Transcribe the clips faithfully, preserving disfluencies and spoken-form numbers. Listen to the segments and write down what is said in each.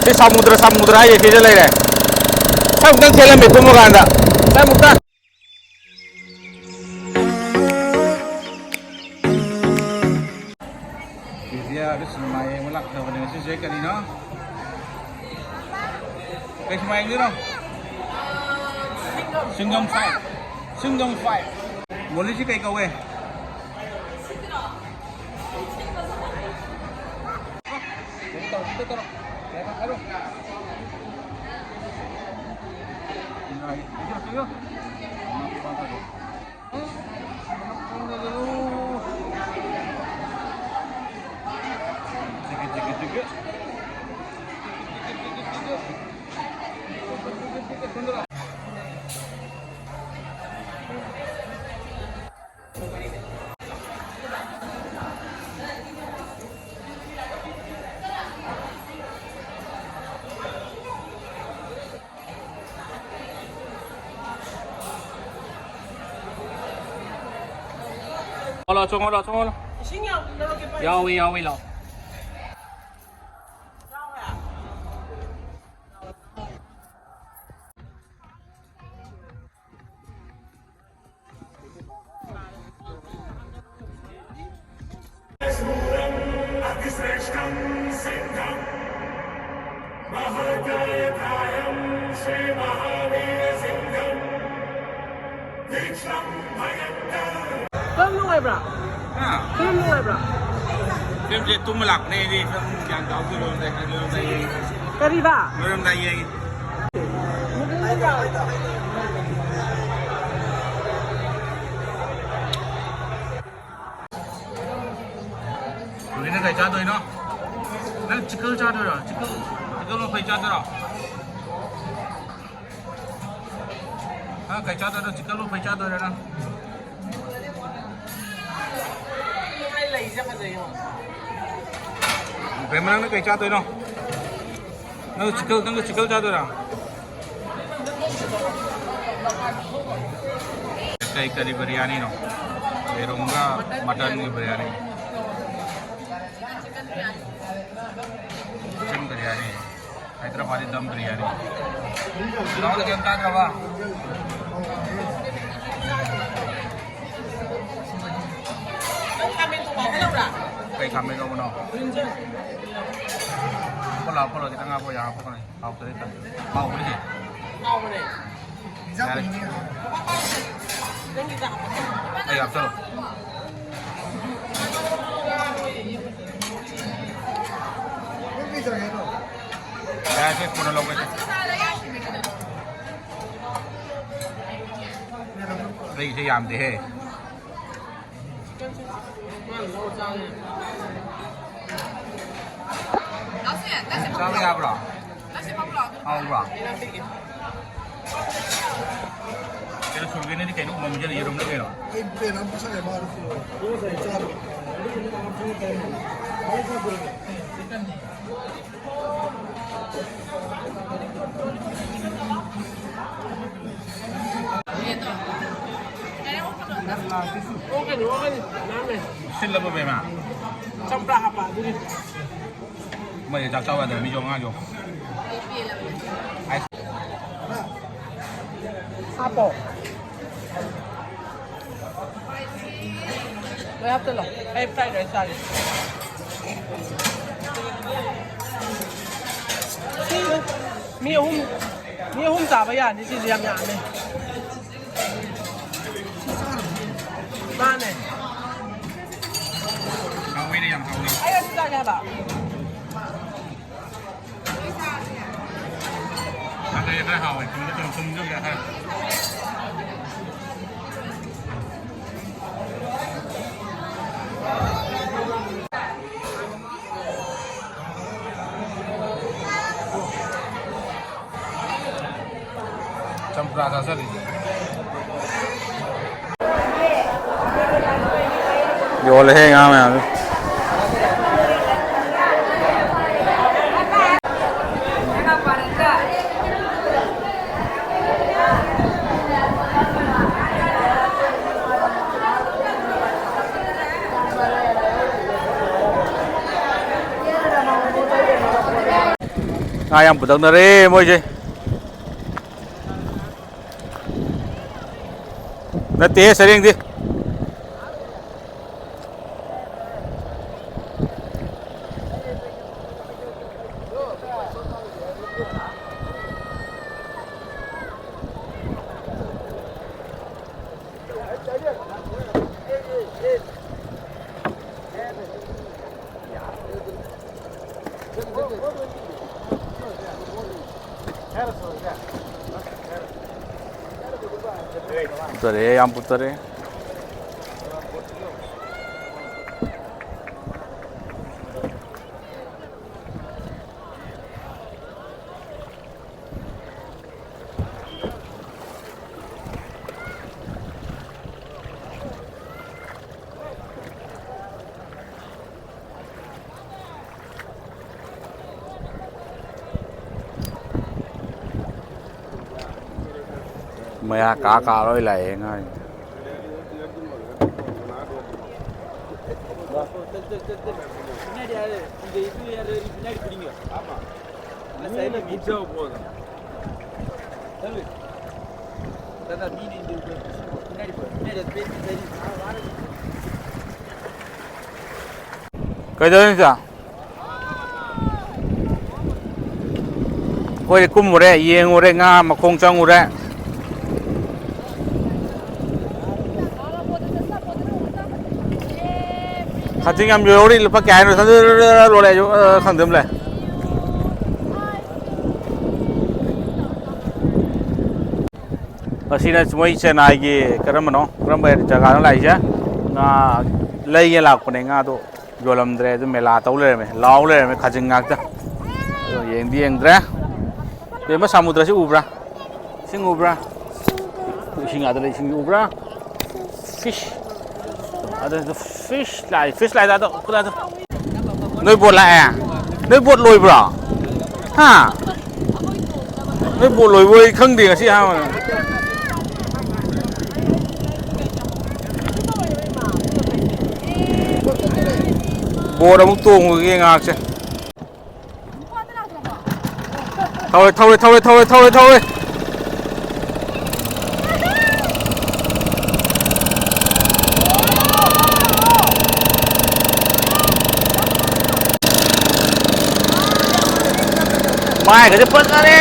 ꯁꯤ ꯁꯃꯨꯗ꯭ꯔ, ꯁꯃꯨꯗ꯭ꯔ ꯍꯥꯏꯁꯦ ꯁꯤꯗ ꯂꯩꯔꯦ꯫ ꯁ꯭ꯋꯥꯏꯃꯨꯛꯇꯪ ꯊꯦꯜꯂꯝꯃꯦ ꯀꯨꯝꯕ ꯀꯥꯟꯗ꯫ ꯁ꯭ꯋꯥꯏꯃꯨꯛꯇꯪ꯫ ꯕꯤꯗ꯭ꯌꯥ, ꯑꯗꯨ ꯁꯤꯅꯦꯃꯥ ꯌꯦꯡꯕ ꯂꯥꯛꯅꯕꯅꯦ ꯉꯁꯤꯁꯦ꯫ ꯀꯔꯤꯅꯣ? ꯀꯩ ꯁꯤꯅꯦꯃꯥ ꯌꯦꯡꯗꯣꯏꯅꯣ? ꯁꯤꯡꯒꯝ ꯐꯥꯏꯚ꯫ ꯁꯤꯡꯒꯝ ꯐꯥꯏꯚ꯫ ꯃꯣꯂꯤꯁꯤ ꯀꯩ ꯀꯧꯋꯦ? ꯇꯧꯔꯣ, ꯇꯧꯔꯣ꯫ ꯂꯥꯛꯑꯣ, ꯆꯪꯉꯣ, ꯂꯥꯛꯑꯣ, ꯆꯪꯉꯣ, ꯂꯥꯛꯑꯣ꯫ ꯏꯁꯤꯡ ꯌꯥꯎꯕ꯭ꯔꯣ? ꯌꯥꯎꯏ, ꯌꯥꯎꯏ, ꯂꯥꯛꯑꯣ꯫ ꯌꯥꯎꯋꯦ? ꯌꯥꯝ ꯅꯨꯡꯉꯥꯏꯕ꯭ꯔꯥ? ꯍꯥ? ꯐꯤꯂꯝ ꯅꯨꯡꯉꯥꯏꯕ꯭ꯔꯥ? ꯐꯤꯂꯝꯁꯦ ꯇꯨꯝꯕ ꯂꯥꯛꯄꯅꯦ ꯑꯩꯗꯤ꯫ ꯐꯤꯂꯝ ꯒ꯭ꯌꯥꯟ ꯇꯥꯍꯧꯗꯦ, ꯂꯣꯏꯔꯝꯗꯥꯏ, ꯂꯣꯏꯔꯝꯗꯥꯏ ꯌꯦꯡꯉꯤ꯫ ꯀꯔꯤꯕ? ꯂꯣꯏꯔꯝꯗꯥꯏ ꯌꯦꯡꯉꯤ꯫ ꯍꯧꯖꯤꯛꯅ ꯀꯩ ꯆꯥꯗꯣꯏꯅꯣ? ꯅꯪ ꯆꯤꯛꯀꯜ ꯆꯥꯗꯣꯏꯔꯣ? ꯆꯤꯛꯀꯜ, ꯆꯤꯛꯀꯜ ꯃꯐꯩ ꯆꯥꯗꯣꯏꯔꯣ? ꯅꯪ ꯀꯩ ꯆꯥꯗꯣꯏꯅꯣ? ꯆꯤꯛꯀꯜ ꯃꯐꯩ ꯆꯥꯗꯣꯏꯔꯣ ꯅꯪ? ꯕꯦꯝꯃ, ꯅꯪꯅ ꯀꯩ ꯆꯥꯗꯣꯏꯅꯣ? ꯅꯪ ꯆꯤꯛꯀꯜ, ꯅꯪ ꯆꯤꯛꯀꯜ ꯆꯥꯗꯣꯏꯔꯣ? ꯀꯩ ꯀꯔꯤ ꯕꯤꯔꯌꯥꯅꯤꯅꯣ? ꯌꯦꯔꯨꯝꯒ ꯃꯇꯟꯒꯤ ꯕꯤꯔꯌꯥꯅꯤ꯫ ꯆꯤꯀꯟ ꯕꯤꯔꯌꯥꯅꯤ꯫ ꯍꯥꯏꯗ꯭ꯔꯕꯥꯗꯤ ꯗꯝ ꯕꯤꯔꯌꯥꯅꯤ꯫ ꯅꯉꯣꯟꯗ ꯀꯩꯝ ꯆꯥꯗ꯭ꯔꯕ? ꯅꯪ ꯈꯥꯃꯦꯟ ꯊꯣꯡꯕ ꯍꯥꯞꯀꯗꯧꯕ꯭ꯔꯥ? ꯀꯩ ꯈꯥꯃꯦꯟ ꯂꯧꯕꯅꯣ? ꯕ꯭ꯔꯤꯟꯖꯜ꯫ ꯍꯥꯞꯄꯣ ꯂꯥꯛꯑꯣ, ꯍꯥꯞꯄꯣ ꯂꯥꯛꯑꯣ, ꯈꯤꯇꯪ ꯍꯥꯞꯄꯣ, ꯌꯥꯝ ꯍꯥꯞꯄꯛꯀꯅꯨ꯫ ꯍꯥꯎꯇ꯭ꯔꯗꯤ ꯇꯜꯂꯦ꯫ ꯍꯥꯎꯕꯅꯦ꯫ ꯍꯥꯎꯕꯅꯦ꯫ ꯌꯥꯔꯦ꯫ ꯅꯪꯒꯤ ꯆꯥ ꯍꯥꯞꯄꯛꯀꯅꯨ꯫ ꯑꯩ ꯍꯥꯞꯆꯜꯂꯣ꯫ ꯌꯥꯔꯦ, ꯁꯤ ꯀꯣꯟꯅ ꯂꯧꯒꯦ꯫ ꯑꯩꯒꯤꯁꯦ ꯌꯥꯝꯗꯦꯍꯦ꯫ ꯆꯥꯕ ꯌꯥꯕ꯭ꯔꯣ? ꯍꯥꯎꯕ꯭ꯔꯣ? ꯀꯩꯅꯣ, ꯁꯨꯔꯒꯦꯅꯗꯤ ꯀꯩꯅꯣ ꯎꯃꯪꯁꯤꯗ ꯌꯦꯔꯨꯝꯂ ꯀꯩꯅꯣ? ꯑꯩ ꯄꯦꯟ ꯑꯃ ꯄꯤꯁꯜꯂꯦ ꯃꯥꯅ꯫ ꯆꯥꯔꯣ꯫ ꯑꯣꯛꯀꯅꯤ, ꯑꯣꯛꯀꯅꯤ, ꯃꯌꯥꯝ ꯂꯩ꯫ ꯁꯤꯜꯂꯕꯣ, ꯕꯦꯝꯃ? ꯆꯝꯄ꯭ꯔꯥ ꯍꯥꯞꯄ, ꯑꯗꯨꯒꯤ꯫ ꯃꯣꯏꯗꯤ ꯆꯥꯛ ꯆꯥꯎ ꯌꯥꯗꯕ ꯃꯤꯁꯨ ꯑꯉꯥꯡꯁꯨ꯫ ꯍꯥꯞꯄꯣ꯫ ꯂꯣꯏ ꯍꯥꯞꯆꯜꯂꯣ꯫ ꯑꯩ fried rice ꯆꯥꯒꯦ꯫ ꯁꯤ ꯃꯤ ꯑꯍꯨꯝ, ꯃꯤ ꯑꯍꯨꯝ ꯆꯥꯕ ꯌꯥꯅꯤ꯫ ꯁꯤꯁꯨ ꯌꯥꯝ ꯌꯥꯝꯃꯦ꯫ ꯃꯥꯅꯦ꯫ ꯍꯥꯎꯋꯤꯅꯦ, ꯌꯥꯝ ꯍꯥꯎꯋꯤ꯫ ꯑꯩ ꯑꯗꯨ ꯆꯥꯒꯦ ꯍꯥꯏꯕ꯫ ꯉꯁꯥꯏ ꯈꯔ ꯍꯥꯎꯋꯦ꯫ ꯊꯨꯝꯁꯨ ꯊꯨꯝ, ꯊꯨꯝꯁꯨ ꯈꯔ꯫ ꯆꯝꯄ꯭ꯔꯥ ꯆꯥꯁꯜꯂꯤ꯫ ꯌꯣꯜꯂꯦꯍꯦ ꯉꯥ ꯃꯌꯥꯝꯗꯨ꯫ ꯉꯥ ꯌꯥꯝ ꯄꯨꯊꯛꯅꯔꯦ ꯃꯣꯏꯁꯦ꯫ ꯅꯠꯇꯦꯍꯦ, ꯁꯔꯦꯡꯗꯤ꯫ ꯄꯨꯊꯔꯛꯑꯦ, ꯌꯥꯝ ꯄꯨꯊꯔꯛꯑꯦ꯫ ꯃꯌꯥ ꯀꯥ ꯀꯥ ꯂꯣꯏ ꯂꯥꯛꯑꯦ ꯉꯥꯁꯦ꯫ ꯀꯩꯗꯧꯔꯤꯅꯣ ꯏꯆꯥ? ꯑꯩꯈꯣꯏꯗꯤ ꯀꯨꯝꯃꯨꯔꯦ, ꯌꯦꯡꯉꯨꯔꯦ, ꯉꯥ ꯃꯈꯣꯡ ꯆꯪꯉꯨꯔꯦ꯫ ꯈꯥꯖꯤꯡ ꯌꯥꯝ ꯌꯣꯜꯍꯧꯔꯤ, ꯂꯨꯄꯥ ꯀꯌꯥ ꯍꯥꯏꯅꯣ? ꯂꯣꯜꯂꯦ ꯑꯩꯁꯨ, ꯑ, ꯈꯪꯗꯦ ꯑꯃ ꯂꯩ꯫ ꯑꯁꯤꯅ ꯃꯣꯏ ꯆꯦꯟꯅꯥꯏꯒꯤ ꯀꯔꯝꯕꯅꯣ, ꯀꯔꯝꯕ ꯖꯒꯥꯅꯣ ꯂꯥꯛꯏꯁꯦ? ꯉꯥ ꯂꯩꯒꯦ ꯂꯥꯛꯄꯅꯦ, ꯉꯥꯗꯣ ꯌꯣꯜꯂꯝꯗ꯭ꯔꯦ, ꯑꯗꯨ ꯃꯦꯂꯥ ꯇꯧ ꯂꯩꯔꯝꯃꯦ, ꯂꯥꯎ ꯂꯩꯔꯝꯃꯦ, ꯈꯥꯖꯤꯡ ꯉꯥꯛꯇ꯫ ꯑꯗꯣ ꯌꯦꯡꯗꯤ ꯌꯦꯡꯗ꯭ꯔꯦ꯫ ꯕꯦꯝꯃ, ꯁꯃꯨꯗ꯭ꯔꯁꯤ ꯎꯕ꯭ꯔꯥ? ꯏꯁꯤꯡ ꯎꯕ꯭ꯔꯥ? ꯏꯁꯤꯡ ꯑꯥꯗ ꯂꯩ, ꯏꯁꯤꯡ ꯎꯕ꯭ꯔꯥ? ꯐꯤꯁ꯫ ꯑꯗꯨ ꯐꯤꯁ ꯂꯥꯛꯑꯦ, ꯐꯤꯁ ꯂꯥꯛꯑꯦ, ꯑꯗꯣ ꯈꯨꯗꯥꯗꯣ꯫ ꯅꯣꯏ ꯕꯣꯠ ꯂꯥꯛꯑꯦ? ꯅꯣꯏ ꯕꯣꯠ ꯂꯣꯏꯕ꯭ꯔꯣ? ꯍꯥ? ꯅꯣꯏ ꯕꯣꯠ ꯂꯣꯏꯕ ꯑꯩ ꯈꯪꯗꯦ, ꯉꯁꯤ ꯑꯍꯥꯟꯕꯅꯦ꯫ ꯕꯣꯠ ꯑꯃꯨꯛ ꯇꯣꯡꯉꯨꯒꯦ ꯉꯥꯏꯍꯥꯛꯁꯦ꯫ ꯊꯧꯔꯦ, ꯊꯧꯔꯦ, ꯊꯧꯔꯦ, ꯊꯧꯔꯦ, ꯊꯧꯔꯦ, ꯊꯧꯔꯦ꯫ ꯃꯥꯏꯒꯁꯦ ꯐꯖꯔꯦ꯫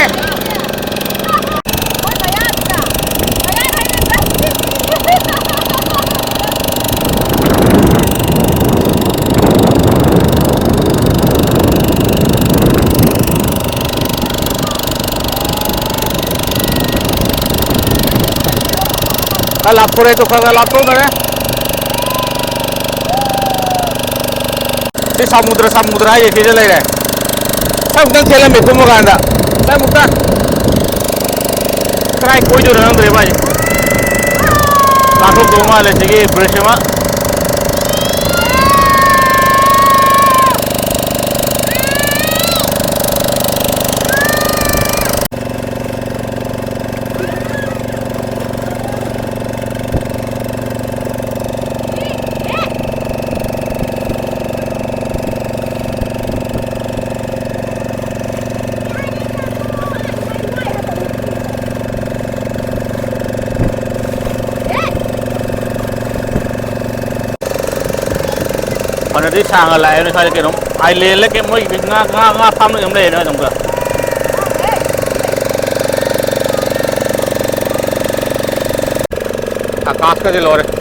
ꯈꯔ ꯂꯥꯞꯊꯣꯔꯛꯑꯦ, ꯇꯨ ꯈꯔ ꯈꯔ ꯂꯥꯞꯊꯣꯛꯅꯔꯦ꯫ ꯁꯤ ꯁꯃꯨꯗ꯭ꯔ, ꯁꯃꯨꯗ꯭ꯔ ꯍꯥꯏꯁꯦ ꯁꯤꯗ ꯂꯩꯔꯦ꯫ ꯁ꯭ꯋꯥꯏꯃꯨꯛꯇꯪ ꯊꯦꯜꯂꯝꯃꯦ ꯀꯨꯝꯕ ꯀꯥꯟꯗ꯫ ꯁ꯭ꯋꯥꯏꯃꯨꯛꯇꯪ꯫ ꯀꯗꯥꯏ ꯀꯣꯏꯗꯣꯏꯅꯣ ꯈꯪꯗ꯭ꯔꯦ ꯃꯥꯏꯁꯦ꯫ ꯂꯥꯞꯊꯣꯛꯇꯧ ꯃꯥꯜꯂꯦ ꯁꯤꯒꯤ bridge ꯑꯃ꯫ ꯐꯅꯗꯤ ꯁꯥꯡꯅ ꯂꯥꯛꯑꯦꯅꯦ ꯁ꯭ꯋꯥꯏꯗ ꯀꯩꯅꯣ, island ꯂ ꯀꯩꯅꯣ, ꯃꯣꯏꯒꯤ ꯉꯥ, ꯉꯥ, ꯉꯥ farm ꯂ ꯀꯩꯅꯣꯝ ꯂꯩꯌꯦꯅꯦ ꯑꯗꯣꯝꯗ꯫ ꯑꯀꯥꯁꯀꯗꯤ ꯂꯣꯏꯔꯦ꯫